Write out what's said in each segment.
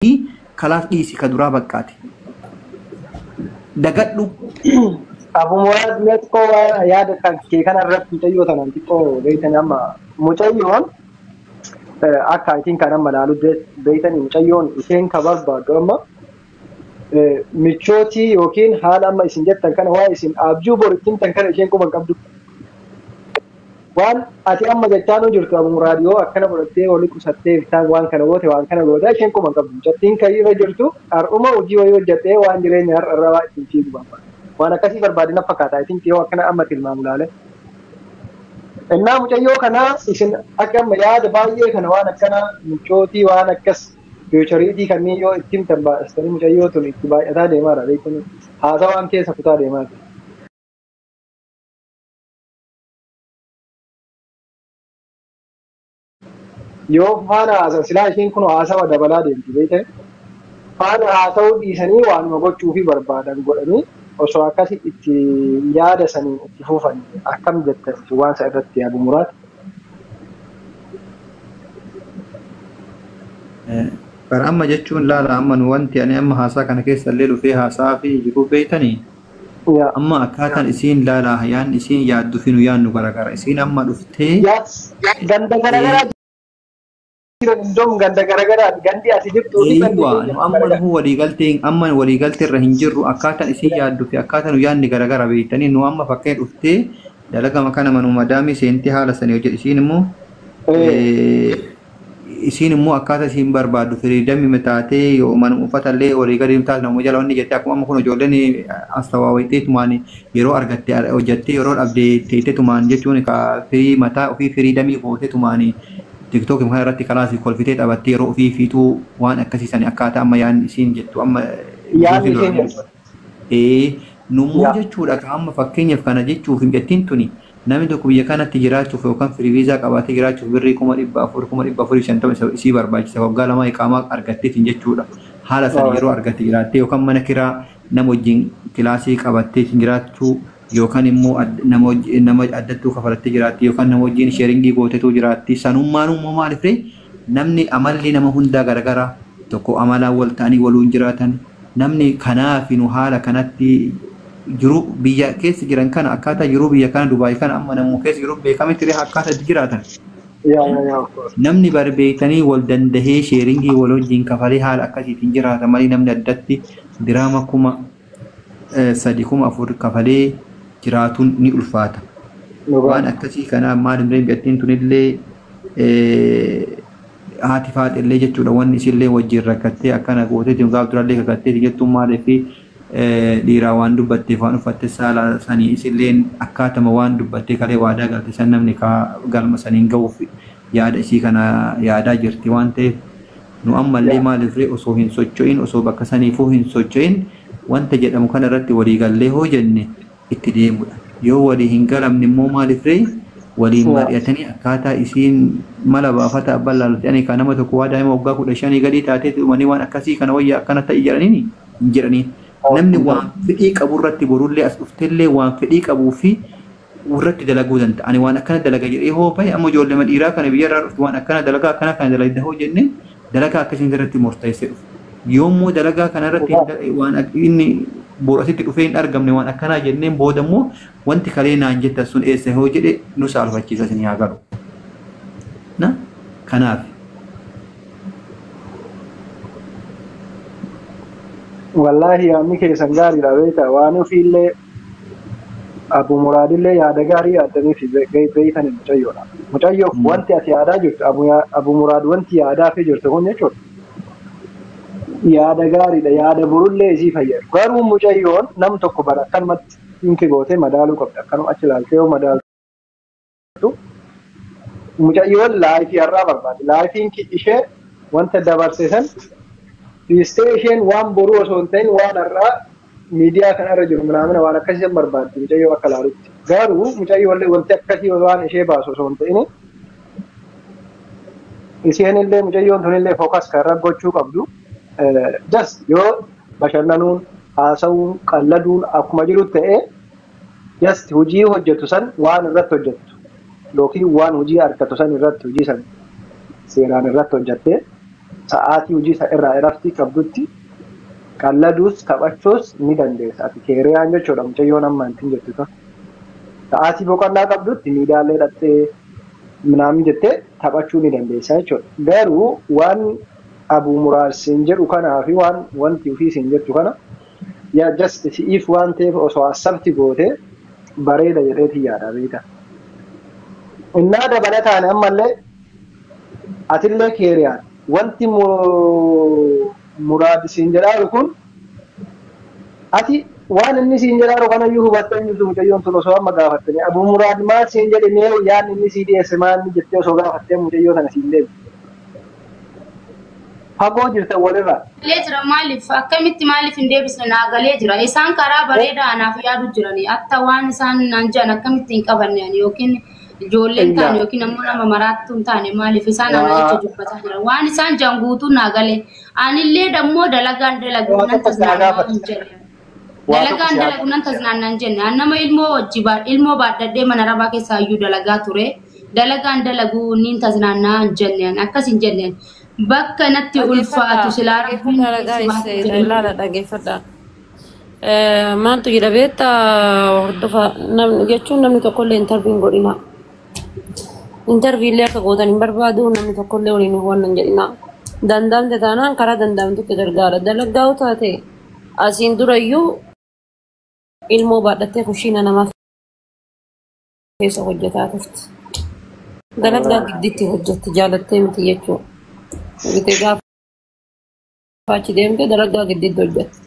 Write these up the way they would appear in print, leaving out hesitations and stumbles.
Kalaas dhiisi ka duraa baqqaate. Dagadhu. Abu Muraad, mee xiqqoo yaada kan kee kana irratti mucayyoo tanaan xiqqoo beeytanii, amma mucayyoon akka itiin kan amma ilaalu beeytanii, mucayyoon isheen ka barbaaddu amma michootii yookiin haala amma isin jettan kana, waa isin abjuu bor ittiin tan kana isheen quban qabdu. Waan ati amma jechaa nu jirtu, Abu Muraad, yoo akkana godhattee walii qusattee bittaan waan kana goote, waan kana goote, isheen quban qabdu. Mucattiin kan irra jirtu har'uma hojii wayii hojjettee waan jireenya har'a irra waa ittiin fiigu barbaada. Waan akkasii barbaadina fakkaata. Isin yoo akkana amma tilmaamu laale. Innaa mucayyoo kanaa isin akka amma yaada baay'ee kana, waan akkana michootii, waan akkas futureiitii kanneen yoo ittiin tan baay'istanii, mucayyoo tun itti baay'ataa deemaadha beekanii, haasawaan keessa kutaa deemaa jira. Yoo faana haasawa silaa isheen kun haasawa dabalaa deemti beektan, faana haasawuu dhiisanii waanuma gochuu fi barbaadan godhanii osoo akkasi itti yaada saniin itti fufan akkam jettan waan isa irratti, Abu Muraad? Bara amma jechuun laala, amma nu wanti ani amma haasaa kana keessa illee dhufee haasaa fi jiru beeytanii, amma akkaataan isiin laala yaan isiin yaaddu fi nu yaannu garagara. Isiin amma dhuftee Ganda garagaraa jiran, iddoon ganda garagaraa, gandi ati jirtuu fi gandi Eeywa, nu amma nu waliigaltee amma waliigaltee irra hin jirru. Akkaataan isiin yaaddu fi akkaataan nu yaadni garagara beeytanii. Nu amma fakkeen dhuftee dalagama kana manuma madaamii seentee haala sanii hojjedhu, isiin immoo akkaataa isiin barbaaddu freedomii taatee yoo manuma uffata illee walii gadi taate nama jala wanni jettee, akkuma amma kun ijoolleen astawaawaxeetumaan yeroo argatte hojjettee yeroo dhabde teetteetumaan jechuun ka firii mataa ofii freedomii gooteetumaan TikTok kana irratti kalaasii kolfitee taphattee yeroo ofii fiixuu, waan akkasiisan akkaataa amma yaadni isiin jettu amma Yaadni isheen jettu. Ee, nummoo jechuudha ka amma fakkeenyaaf kana jechuuf hin jettiin tuni, namni tokko biyya kanatti jiraachuuf yookaan free visa qabaatee jiraachuuf birrii 400,000, 450,000 isii barbaachisa waggaa 2 iqaamaa argatteetiin jechuudha. Haala sana yeroo argatte jiraattee yookaan mana kiraa nama wajjin kilaasii qabatteetiin jiraachuu yookaan immoo nama addattuu kafalattee jiraatti yookaan nama wajjin sharingii gooteetu jiraatti. Sanummaan immoo maaliif ree, namni amalli nama hundaa garagara, tokko amalaan wal ta'anii waluun jiraatan namni. Kanaaf nu haala kanatti jiru biyya keessa jiran kana, akkaataa jiruu biyya kana Dubaay kana amma namuu keessa jiru beekametti ree akkaataa itti jiraatan. Yaa yaa yaa of course. Namni barbeeytanii wal dandahee sharingii wal wajjin kafalee haala akkasiitiin jiraata malee namni addatti diraama 3,000, 4,000 kafalee jiraatuun ni ulfaata. Waan akkasii kana maal hin biyyattiin tunillee haati faaxillee jechuudha, wanni isillee wajjin rakkattee akkana gooteetiin gaaf durallee kakatteeti jettuun, maaliif dhiiraa waan dubbatteef waan uffatte saala sanii isilleen akkaatama waan dubbattee kalee waadaa galte san namni ka galma saniin ga'uuf yaada isii kana yaadaa jirti waan ta'eef, nu ammallee maaliif ree osoo hin socho'in, osoo bakka saniifuu hin socho'in, wanta jedhamu kana irratti walii gallee hoo jenne itti deemudha. Yoo walii hin galamne immoo maaliif ree waliin mari'atanii akkaataa isiin mala baafata abbaan laalutti ani kan nama tokko waa daa'ima waggaa 15 gadii taatee dhumanii waan akkasii kana wayya akkana ta'i jedhaniin hin jedhaniin. Namni waan fedhii qabu irratti borullee as dhuftellee waan fedhii qabuu fi irratti dalaguu danda'a. Ani waan akkana dalaga jedhee hoo bahe, amma ijoollee dhiiraa kana biyya irraa dhuftu waan akkana dalagaa akkana kana dalagda hoo jennee, dalagaa akkasii irratti murteessee dhufu. Yoommoo dalagaa kana irratti waan inni boru asitti dhufee hin argamne waan akkanaa jenneen, booda immoo wanti kalee naan jettan sun eessa hoo jedhe nu saalfachiisa isin haa galu. Na kanaaf. Wallaahi yaadni keessan gaariidha beektaa, waan ofiillee Abu Muraadillee yaada gaarii yaaddanii fi beeytanii mucayyoodha. Mucayyoof wanti ati yaadaa jirtu, Abu Muraad, wanti yaadaa fi jirtu kun jechuudha. Yaada gaariidha, yaada borullee isii fayyadu. Garuu mucayyoon nam tokko bara akkanumatti think gootee madaaluu qabda. Akkanuma achi ilaaltee yoo madaaltu, mucayyoon lifeii har'aa barbaade. Lifeiin ishee wanta dabarse san dhiistee isheen waan boruu osoo hin ta'in waan har'aa miidiyaa kana irra jiru minaamina waan akkasii san barbaaddi mucayyoo akka laalutti. Garuu mucayyoo wanti akkasii waan ishee baasu osoo hin ta'in, isheen illee mucayyoon tunillee focus kan irra gochuu qabdu. Just yoo bashannanuun, haasa'uun, qalladuun akkuma jiru ta'ee, just hojii hojjetu san waan irratti hojjettu yookiin waan hojii argatu san irratti hojii san seeraan irratti hojjettee Sa'aatii hojii irraa iraftii qabdutti qalladuus taphachuus ni dandeessa. Ati keeriyaan jechuudha mucayyoon amma ittiin jettu ta'u. Sa'aatii boqonnaa qabdutti miidiyaalee dhattee minaamin jettee taphachuu ni dandeessa jechuudha. Garuu waan Abuu Muraad siin jedhu kanaa fi waan wanti ofii siin jettu kana yaa just si'iif waan ta'eef osoo asabti gootee bareeda jedheeti yaada beektaa. Innaa dabalataan ammallee atillee keeriyaan wanti Muraad siin jedhaa kun ati waan inni siin jedhaa kanayyuu hubattee hin jirtu mucayyoon tun osoo amma gaafattanii Abuu Muraad maal siin jedhe mee yaadni inni sii dhiyeesse maal inni jettee osoo gaafattee mucayyoo tana siin deebi. Fagoo jirtan walirraa. Galee jira maaliif akkamitti maaliif hin deebisne naa galee jira isaan karaa bareedaa anaaf yaadu jirani atta waan isaan naan jedhan akkamitti hin qabanne ani yookiin ijoolleen taane yookiin ammoo nama maraattuu hin taane maaliif isaan ana jecha dubbataa jiran waan isaan jedhan guutuu naa galee anillee dammoo dalagaan dalagu Waa nan tokko si haa tasnaannaa gaafatu. hin jenne Waa tokko dalagaan si haa dalagu nan tasnaannaa hin jenne an nama ilmoo wajji ilmoo baadhadhee mana rabaa keessaa iyyuu dalagaa ture dalagaan dalagu niin tasnaannaa hin jenne akkas hin jenne bakka natti ulfaatu silaa rabbiin Dhaggeeffadhaa si guys, baate jedhee ilaala dhaggeeffadhaa. Maaltu jira beektaa hordofa namni jechuun namni tokkollee intarviin hin godhina. Intarvii illee akka gootan hin barbaadu namni tokkollee waliin waan hin jedhina. Danda'amte taanaan karaa danda'amtutti gargaara. Dalaggaa yoo taate asiin durayyuu ilmoo baadhattee kushiina namaa keessa hojjetaa turte. Dalaggaa giddiitti hojjette jaalattee miti jechuudha. Gitee gaafa achi deemte dalaggaa giddiitti hojjette.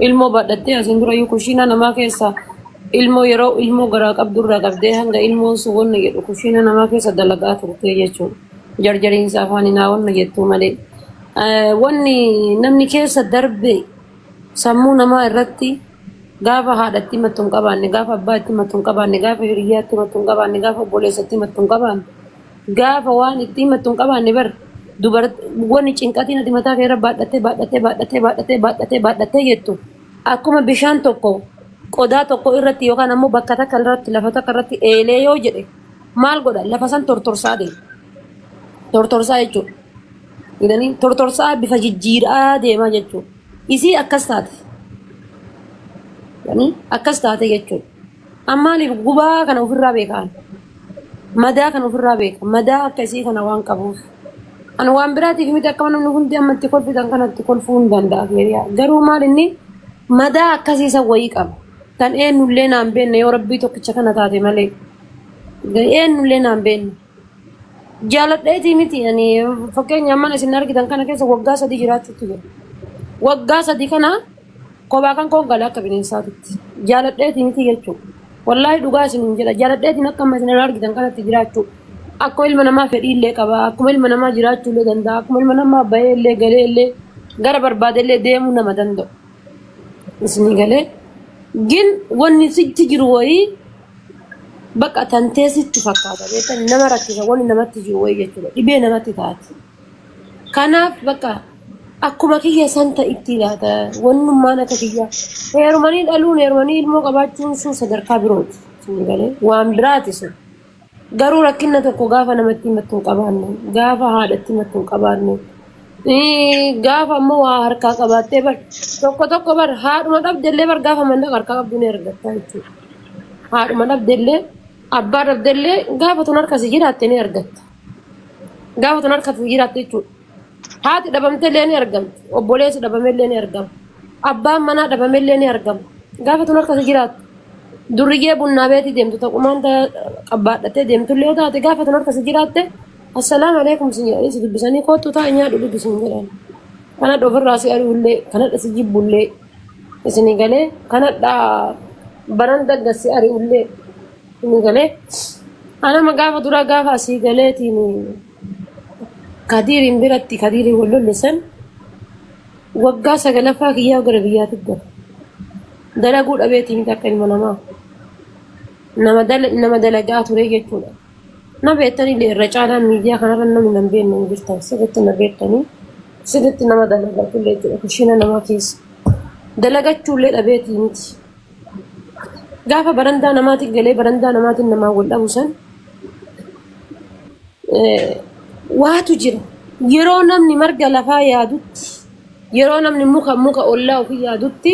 Ilmoo baadhattee asiin durayyuu kushiina namaa keessa ilmoo yeroo ilmoo garaa qabdurraa qabdee hanga ilmoon sun wanna jedhu kushiina namaa keessa dalagaa turte jechuudha. Jarjariinsa afaaninaa wanna jettuu malee. Wanni namni keessa darbe sammuu namaa irratti gaafa haadhatti himattu hin qabaanne, gaafa abbaatti himattu hin qabaanne, gaafa hiriyyaatti himattu hin qabaanne, gaafa obboleessatti himattu hin qabaanne, gaafa waan itti himattu hin qabaanne bar wanni cinqatiin ati mataa kee irra baadhattee baadhattee baadhattee baadhattee baadhattee baadhattee jettu akkuma bishaan tokko qodaa tokko irratti yookaan ammoo bakka takka irratti lafa takka irratti eelee yoo jedhe maal godha lafa san tortorsaa deema. Tortorsaa jechuudha. Jedhanii tortorsaa bifa jijjiiraa deemaa jechuudha. Isii akkas taate. Jedhanii akkas taate jechuudha. Ammaaliif gubaa kana ofirraa beekaan. Madaa kana ofirraa beeka. Madaa akka isii kana waan qabuuf. Ani waan biraatiif miti akkama namni hundi amma itti kolfitan kanatti kolfuu hin danda'a keeriyaa. Garuu maal inni madaa akkasiisa wayii qaba. Tan eenyullee naan beekne yoo rabbii tokkicha kana taate malee. Eenyullee naan beekne. Jaaladheetii miti ani fakkeenya mana isin argitan kana keessa waggaa 3 jiraachuutu jira. Waggaa 3 kana kophaa kan koon gala akka bineensaatitti. Jaaladheetii miti jechuudha. Wallaahi dhugaa isin hin jedha. Jaaladheetiin akka amma isin argitan kanatti jiraachuu. Akkuma ilma namaa fedhii illee qaba. Akkuma ilma namaa jiraachuu illee danda'a. Akkuma ilma namaa bahee illee galee illee gara barbaade illee deemuu nama danda'u. Isinii galee. Gin wanni sitti jiru wayii bakka tantee sitti fakkaata beektan nama rakkisa wanni namatti jiru wayii jechuudha. Dhibee namatti taati. Kanaaf bakka akkuma kiyya san ta'itti laata wannummaan akka kiyya heerumanii dhaluun heerumanii ilmoo qabaachuun sun sadarkaa birooti. Isinii galee waan biraati sun. Garuu rakkina tokko gaafa namatti himattu hin qabaanne gaafa haadhatti himattu hin qabaanne gaafa ammoo waa harkaa qabaattee bar tokko tokko bar haadhuma dhabdellee bar gaafa mallaqa harkaa qabdu ni argatta jechuudha. Haadhuma dhabdellee abbaa dhabdellee gaafa tun harka si jiraatte ni argatta. Gaafa tun harka si jiraatte jechuudha. Haati dhabamtellee ni argamti. Obboleessi dhabamellee ni argama. Abbaan manaa dhabamellee ni argama. Gaafa tun harka si jiraatte. Durriyyee bunnaa beetii deemtu taqumaan qabbaadhattee deemtullee yoo taate gaafa tun harka si jiraatte assalaamu alaikum sin jedhanii si dubbisanii kottu taa'e nyaadhu dhugi sin jedhan. Kanadha ofirraa si ari'ullee kanadha si jibbullee isinii galee kanadha baran dagga si ari'ullee isinii galee. Anama gaafa duraa gaafa asii galeetiin Kadiiriin biratti Kadiiriin wal lollisan waggaa 9ffaa kiyyaa gara biyyaatti gala. Dalaguu dhabeetii miti akka ilma namaa. Nama dalagaa ture jechuudha. Na beektanii irra caalaan miidiyaa kanarra namni nan beekne hin jirtan. Sirriitti na beektanii sirriitti nama dalagaatullee jechuudha. Kushiina namaa keessa. Dalagachuullee dhabeetii miti. Gaafa barandaa namaatiin galee barandaa namaatiin namaa wal dhabu san waatu jira. Yeroo namni marga lafaa yaadutti, yeroo namni muka ollaa ofii yaadutti,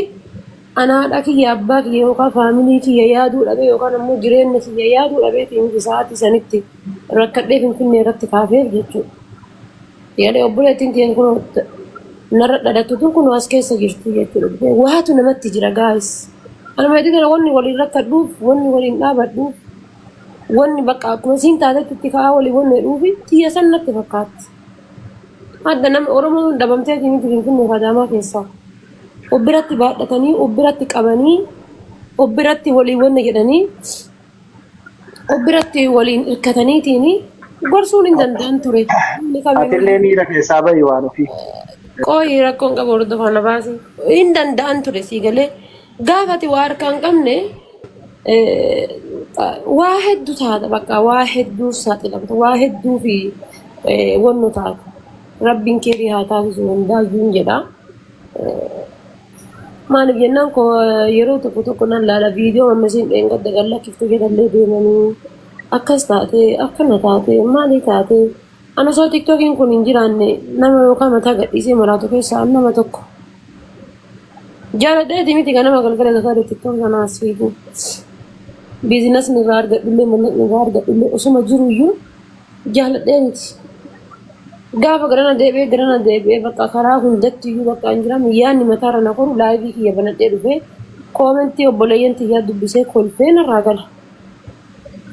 ana haadha kiyya, abbaa kiyya yookaan faamilii kiyya yaaduu dhabee yookaan ammoo jireenya kiyya yaaduu dhabeetiin sa'aatii sanitti rakkadhee Finfinnee irratti kaafeef jechuudha. Yaada obboleettiin kiyya kun narra dhalattu tun kun as keessa jirti jechuudha. Waatu namatti jira gaayis. Anuma itti kana wanni waliin rakkadhuuf, wanni waliin dhaabadhuuf, wanni bakka akkuma isiin taatetti itti ka'aa walii wanni jedhuufi tiyya san natti fakkaatti. Adda nama Oromoon dhabamtee miti Finfinnee fi Adaamaa keessaa. Of biratti baadhatanii, of biratti qabanii, of biratti waliin wanni jedhanii, of biratti waliin hirkataniitiin gorsuun hin danda'an ture. Namni kamiyyuu Atillee miira keessaa bahi waan ofii. Qooyi rakkoon qabu hordofaa na baasi. Hin danda'an ture sii galee. Gaafati waa harkaa hin qabne waa hedduu taata bakka waa hedduu saaxilamta waa hedduu fi wannu taata. Rabbiin keerii haa taasisu hundaayyuu jedha. Maaliif jennaan koo yeroo tokko tokko nan laala viidiyoo ammasiin dheengadda gallakkifte jedhallee deemanii akkas taate akkana taate maali taate. Ana osoo tiktookiin kun hin jiraanne nama yookaan mataa gadhiisee maraatu keessaa nama tokko. Jaaladheeti miti kan nama galgala gataa tiktook sanaas fiigu. Biizinasni irraa argadhullee mallaqni irraa argadhullee osuma jiruyyuu jaaladhee miti. Gaafa garana deebi'ee bakka karaa hundatti iyyuu bakka hin jiramu yaadni mataarra na koru laayivii kiyya banadhee dhufee koomentii obboleeyyan tiyyaa dubbisee kolfee narraa gala.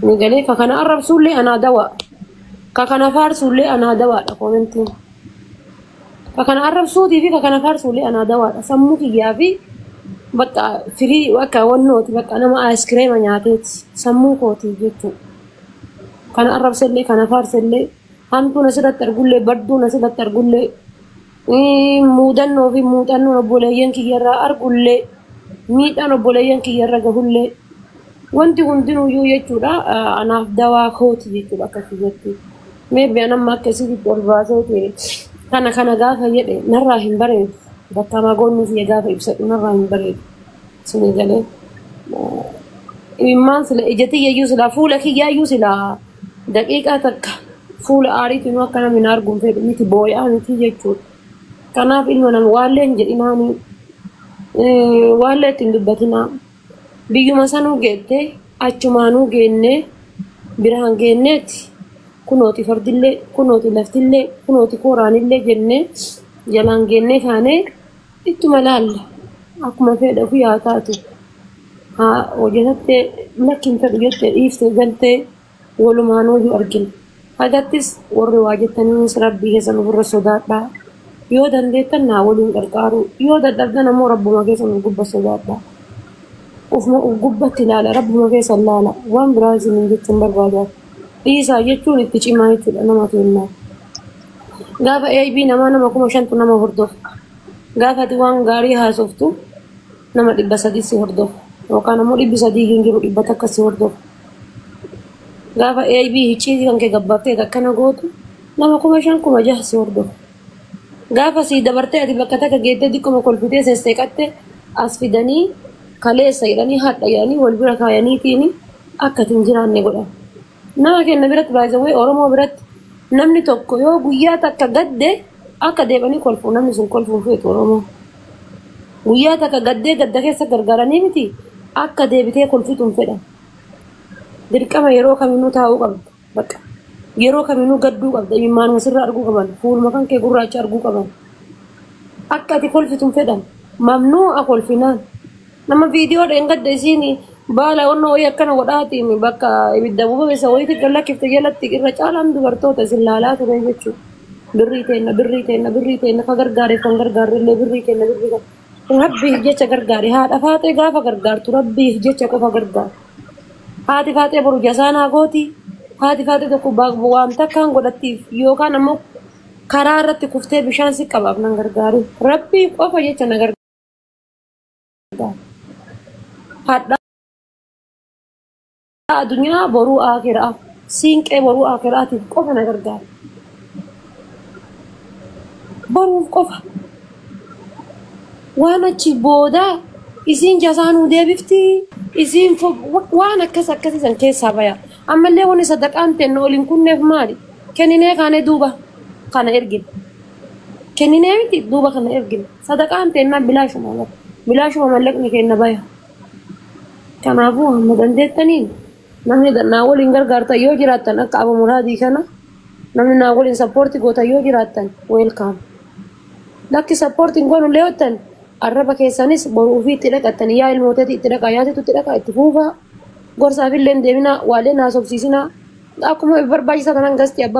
Ni galee ka kana arrabsuullee anaa dawaa. Ka kana faarsuullee anaa dawaadha koomentiin. Ka kana arrabsuutii fi ka kana faarsuullee anaa dawaadha. Sammuu kiyyaa fi bakka firii bakka wannooti bakka nama aayiskireema nyaateeti sammuu kootii jechuudha. Kana arrabsellee kana faarsellee hamtuun asirratti argullee badduun asirratti argullee muudannoo fi muuxannoon obboleeyyan kiyyarraa argullee miidhaan obboleeyyan kiyyarra gahullee wanti hundinuyyuu jechuudha anaaf dawaa kooti jechuudha akka kiyyatti. Meebbi an amma akkasitti ol baaseeti kana gaafa jedhe narraa hin bareedu. Bakka magoonni kiyya gaafa ibsadhu narraa hin bareedu. Sini galee imimmaan sila ija tiyyayyuu sila fuula kiyyaayyuu sila daqiiqaa takka fuula aariitiin akka namni hin arguun fedhu miti boo'aa miti jechuudha. Kanaaf ilma nama waallee hin jedhinaani waallee ittiin dubbatinaa biyyuma sanuu geettee achumaanuu geennee biraan geenneeti kunooti fardillee kunooti laftillee kunooti kooraanillee jennee jalaan geennee kaanee ittuma laalla akkuma fedha ofii haa taatu. Haa hojjetattee lakki hin fedhu jettee dhiiftee galtee walumaanuu argina. Hagattis warri waa jettaniinis rabbii keessan ofirra sodaadhaa. Yoo dandeettan naa waliin qarqaaru. Yoo dadhabdan ammoo rabbuma keessan of gubba sodaadhaa. Ufuma of gubbatti ilaala rabbuma keessan laala. Waan biraa isiniin jechuun barbaada. Dhiisaa jechuun itti cimaa jechuudha nama kennaa. Gaafa AIB namaa nama 5,000 nama hordofa. Gaafa ati waan gaarii haasoftu nama 300 si hordofa. Yookaan ammoo 300 hin jiru 100 si hordofa. Gaafa AIB hicciitii kan kee gabbaaftee akkana gootu nama 5,000 6,000 si hordofa. Gaafa si dabartee ati bakka takka geettee dikkuma kolfitee sesseeqatte as fidanii kaleessa jedhanii hadha jedhanii wal bira kaayaniitiin akka ati hin jiraanne godhan. Nama kenna biratti baay'isawee Oromoo biratti namni tokko yoo guyyaa takka gadde akka deebanii kolfu namni sun kolfuun feetu Oromoo. Guyyaa takka gaddee gadda keessa gargaaranii miti akka deebitee kolfitu hin fedhan. Dirqama yeroo kaminuu taa'uu qabda. Bakka yeroo kaminuu gadduu qabda. Imimmaanuma sirraa arguu qaban. Fuuluma kan kee gurraacha arguu qaban. Akka ati kolfitu hin fedhan. Mamnuu'a kolfinaan. Nama viidiyoo dheengadda isiin baala onnoo wayii akkana godhaatiin bakka ibidda bubeessa wayiitti gallakkifte jalatti irra caalaan dubartoota isin laalaa ture jechuudha. Birrii teenna birrii teenna birrii teenna ka gargaareef kan gargaarrellee birrii teenna birrii teenna. Rabbiif jecha gargaare haadha faaxee gaafa gargaartu rabbiif jecha qofa gargaara. Haati faaxee boru jasaanaa gooti. Haati faaxee tokko waan takkaan godhattiif yookaan ammoo karaa irratti kuftee bishaan si qabaaf nan gargaaru. Rabbii qofa jecha na gargaara. Hadhaa addunyaa boruu akiraa siinqee boruu akiraatiif qofa na gargaara. Boruuf qofa. Waan achi booda isiin jasaanuu deebifti isiin waan akkas akkasiisan keessaa baya. Ammallee wanni sadaqaan tennu oliin kunneef maali? Kenninee kaanee duuba. Kana ergina. Kenninee miti duuba kana ergina. Sadaqaan teennaa bilaashuma bilaashuma mallaqni kenna baya. Kanaafuu hamma dandeettaniin namni naa waliin gargaartan yoo jiraattan akka Abu Muraadii kana namni naa waliin sappoortii gootan yoo jiraattan welcome. Lakki sappoortiin goonu illee yoo arraba keessanis boru ofii itti dhaqattan yaa ilmooteeti itti dhaqaa yaatitu itti dhaqaa itti fuufaa gorsaaf illee deeminaa waalee naasofsiisinaa akkuma barbaachisaa tanan gasti abbaa.